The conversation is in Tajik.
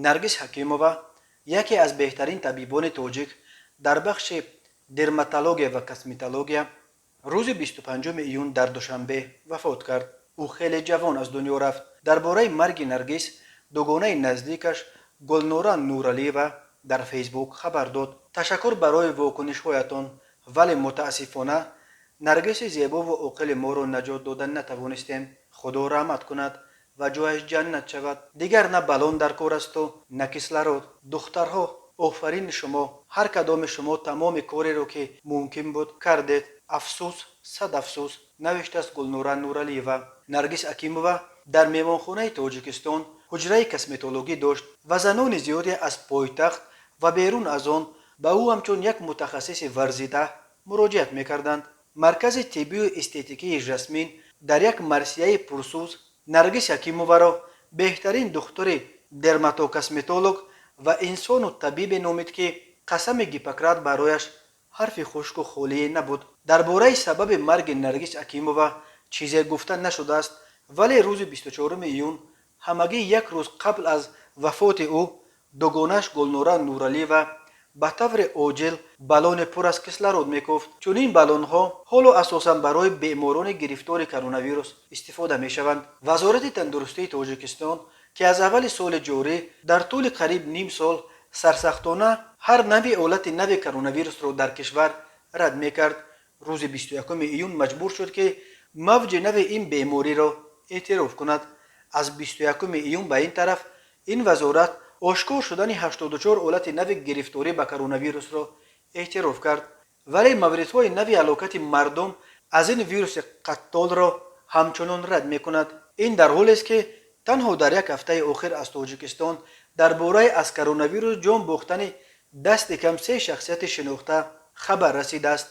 Наргиз Ҳакимова, яке аз беҳтарин табибони тоҷик дар бахши дерматология ва косметология, рӯзи 25 июн дар Душанбе вафот кард. Ӯ хеле ҷавон аз дунё рафт. Дар бораи марги Наргиз дугонаи наздикаш Гулнора Нуралиева дар Фейсбук хабар дод. Ташаккур барои вокунишҳоятон, вале мутаассифона Наргиси зебову оқили моро наҷот дода натавонистем. Худо раҳмат кунад ва ҷояш ҷаннат шавад. Дигар на баллон дар кор асту на кислород. Духтарҳо, офарини шумо. Ҳар кадоми шумо тамоми кореро, ки мумкин буд, кардед. Афсӯс, сад афсӯс, навиштааст Гулнора Нуралиева. Наргиз Акимова дар меҳмонхонаи Тоҷикистон ҳуҷраи косметологӣ дошт ва занони зиёде аз пойтахт ва берун аз он ба ӯ ҳамчун як мутахассиси варзида муроҷиат мекарданд. Маркази тиббию эстетикии Жасмин дар як марсияи пурсӯз Наргиз Ҳакимоваро беҳтарин духтури дерматокосметолог ва инсону табибе номид, ки қасами Гиппократ барояш ҳарфи хушку холие набуд. Дар бораи сабаби марги Наргиз Акимова чизе гуфта нашудааст, вале рӯзи 24 июн, ҳамагӣ як рӯз қабл аз вафоти ӯ, дугонаш Гулнора Нуралиева ба таври оҷил баллони пур аз кислород мекуфт. Чунин баллонҳо ҳоло асосан барои беморони гирифтори коронавирус истифода мешаванд. Вазорати тандурустии Тоҷикистон, ки аз аввали соли ҷорӣ дар тӯли қариб ним сол сарсахтона ҳар нави ҳолати нави коронавирусро дар кишвар рад мекард, рӯзи 21 июн маҷбур шуд, ки мавҷи нави ин бемориро эътироф кунад. Аз 21 июн ба ин тараф ин вазорат ошкор шудани 84 ҳолати нави гирифторӣ ба коронавирусро эътироф кард, вале мавридҳои нави ҳалокати мардум аз ин вируси қаттолро ҳамчунон рад мекунад. Ин дар ҳолест, ки танҳо дар як ҳафтаи охир аз Тоҷикистон дар бораи аз коронавирус ҷон бохтани дасти кам се шахсияти шинохта хабар расидааст.